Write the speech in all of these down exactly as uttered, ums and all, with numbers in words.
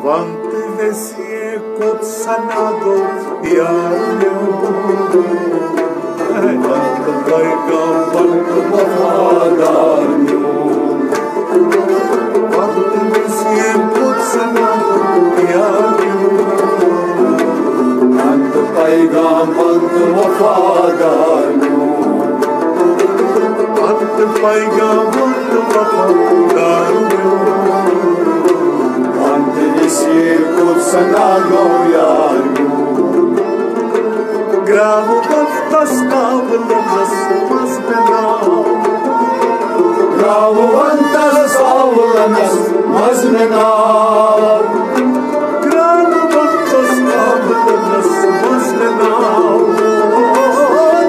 پنت ویسیے کوٚت سنا گوٚو یار میون۔ پنت پیغام پنت وفادار میون۔ پنت ویسیے کوٚت سنا گوٚو یار میون۔ پنت پیغام پنت وفادار میون۔ پنت پیغام پنت وفادار میون۔ پنت ویسیے کوٚت سنا گوٚو یار میون۔ گراو وقتس قابلس منٛز مےٚ ناو۔ گراو وقتس قابلس منٛز مےٚ ناو۔ گراو وقتس قابلس منٛز مےٚ ناو۔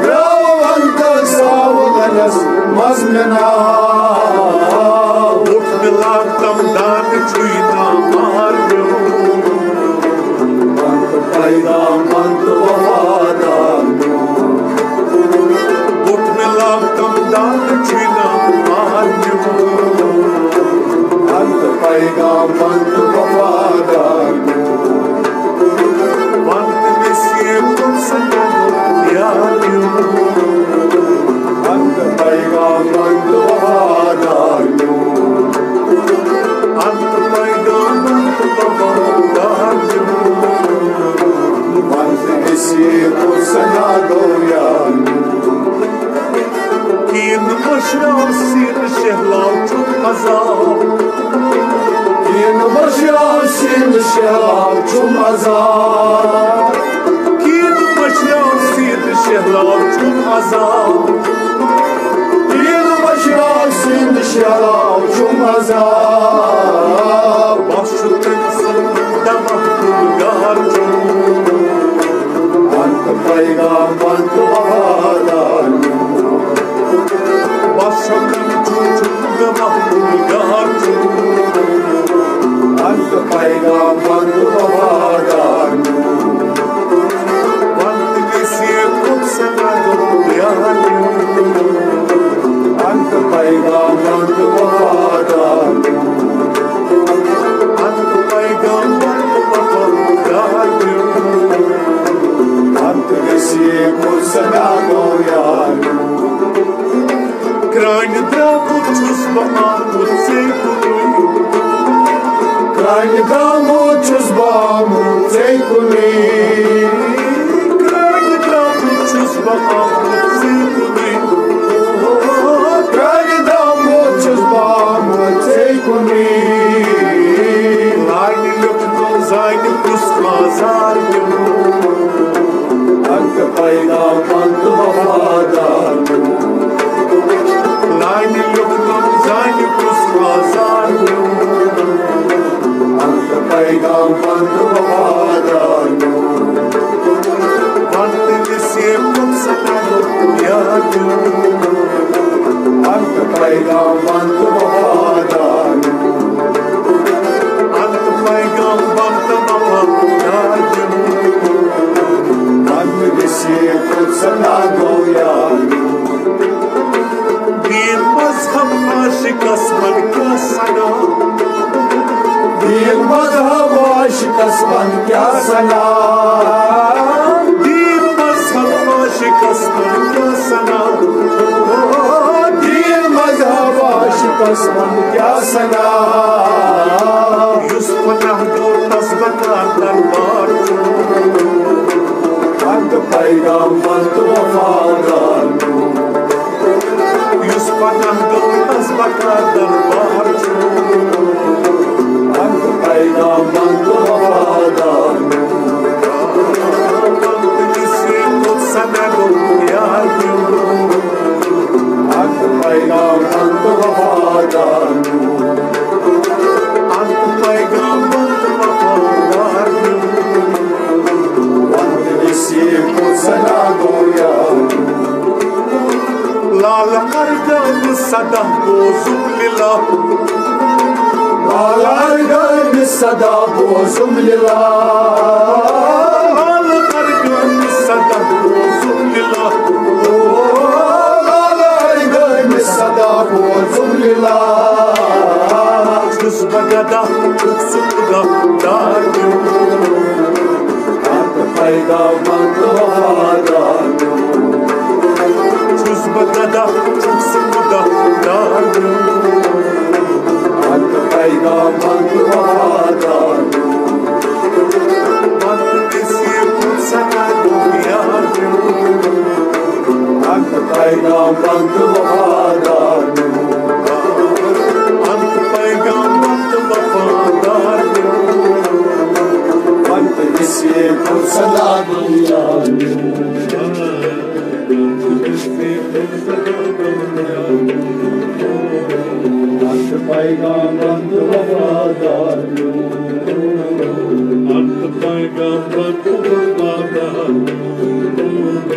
گراو وقتس قابلس منٛز مےٚ ناو۔ ووٚٹھ مےٚ لاگتم دانہٕ چھُے نامار میون۔ پنت پیغام پنت وفادار میون۔ بُتھ مےٚ لاگتم دانہٕ چھُے نامار میون۔ پنت پیغام پنت وفادار میون۔ پنت ویسیے کوٚت سنا گوٚو یار میون۔ پنت پیغام پنت وفادار میون۔ پنت پیغام پنت وفادار میون۔ پنت ویسیے کوٚت سنا گوٚو یار میون۔ کینہٕ مٔشراو سیٖنہٕ شہلاو چھُم عذاب۔ کینہٕ مٔشراو سیٖنہٕ شہلاو چھُم عذاب۔ کینہٕ مٔشراو سیٖنہٕ شہلاو چھُم عذاب۔ کینہٕ مٔشراو سیٖنہٕ شہلاو چھُم عذاب۔ بس چھُ تٔمۍ سُنٛد دمہ گُلگار چھُم۔ پنت پیغام پنت وفادار میون۔ بس چھُ تٔمۍ سُنٛد دمہ گُلگار چھُم۔ پنت پیغام پنت وفادار میون۔ پنت ویسیے کوٚت سنا گوٚو یار میون۔ پنت پیغام پنت وفادار میون۔ پنت پیغام پنت وفادار میون۔ پنت ویسیے کوٚت سنا گوٚو یار میون۔ کرٛانہِ درٛامُت چھُس بہٕ آمُت ژےٚ کُنُے۔ کرٛانہِ درٛامُت چھُس بہٕ آمُت ژےٚ کُنُے۔ کرٛانہِ درٛامُت چھُس بہٕ آمُت ژےٚ کُنُے۔ کرٛانہِ درٛامُت چھُس بہٕ آمُت ژےٚ کُنُے۔ لانہِ لیوٚکھنو زانہِ کُس آزار دِمو۔ پنت پیغام پنت وفادار میون۔ لانہِ لیوٚکھنو زانہِ کُس آزار میون۔ پنت پیغام پنت وفادار میون۔ پنت ویسیے کوٚت سنا گوٚو یار میون۔ پنت پیغام پنت وفادار میون۔ پنت پیغام پنت وفادار میون۔ پنت ویسیے کوٚت سنا گوٚو یار میون۔ دین مذہب عاشقس من کیٛاہ سنا۔ دین مذہب عاشقس من کیٛاہ سنا۔ دین مذہب عاشقس من کیٛاہ سنا۔ دین مذہب عاشقس من کیٛاہ سنا۔ یُس پناہ گوٚو تس بکار دربار چھُ۔ پنت پیغام پنت وفادار۔ یُس پناہ گوٚو تس بکار دربار چھُ۔ پنت پیغام پنت وفادار۔ پنت ویسیے کوٚت سنا گوٚو یار میون۔ پنت پیغام پنت وفادار۔ پنت پیغام پنت وفادار۔ پنت ویسیے کوٚت سنا گوٚو یار۔ لال ارغن صدا بوزم للہ۔ لال ارغن صدا بوزم للہ۔ لال ارغن صدا بوزم للہ۔ او لال ارغن صدا بوزم للہ۔ چھُس بہٕ گدا، چھُس بہٕ گدا، پیغمبر وفادار میون۔ چھُس بہٕ گدا، چھُکھ ژٕ خدا دار میون۔ وَن تہٕ پیغمبر وفادار میون۔ وَن تہٕ وصیت سنا گوٚو یار میون۔ وَن تہٕ پیغمبر وفادار میون۔ وَن تہٕ پیغمبر وفادار میون۔ وَن تہٕ وصیت سنا گوٚو یار میون۔ وَن تہٕ پیغمبر وفادار میون۔ وَن تہٕ پیغمبر وفادار میون۔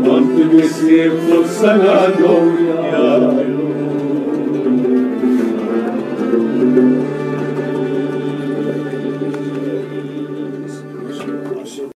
وَن تہٕ وصیت سنا گوٚو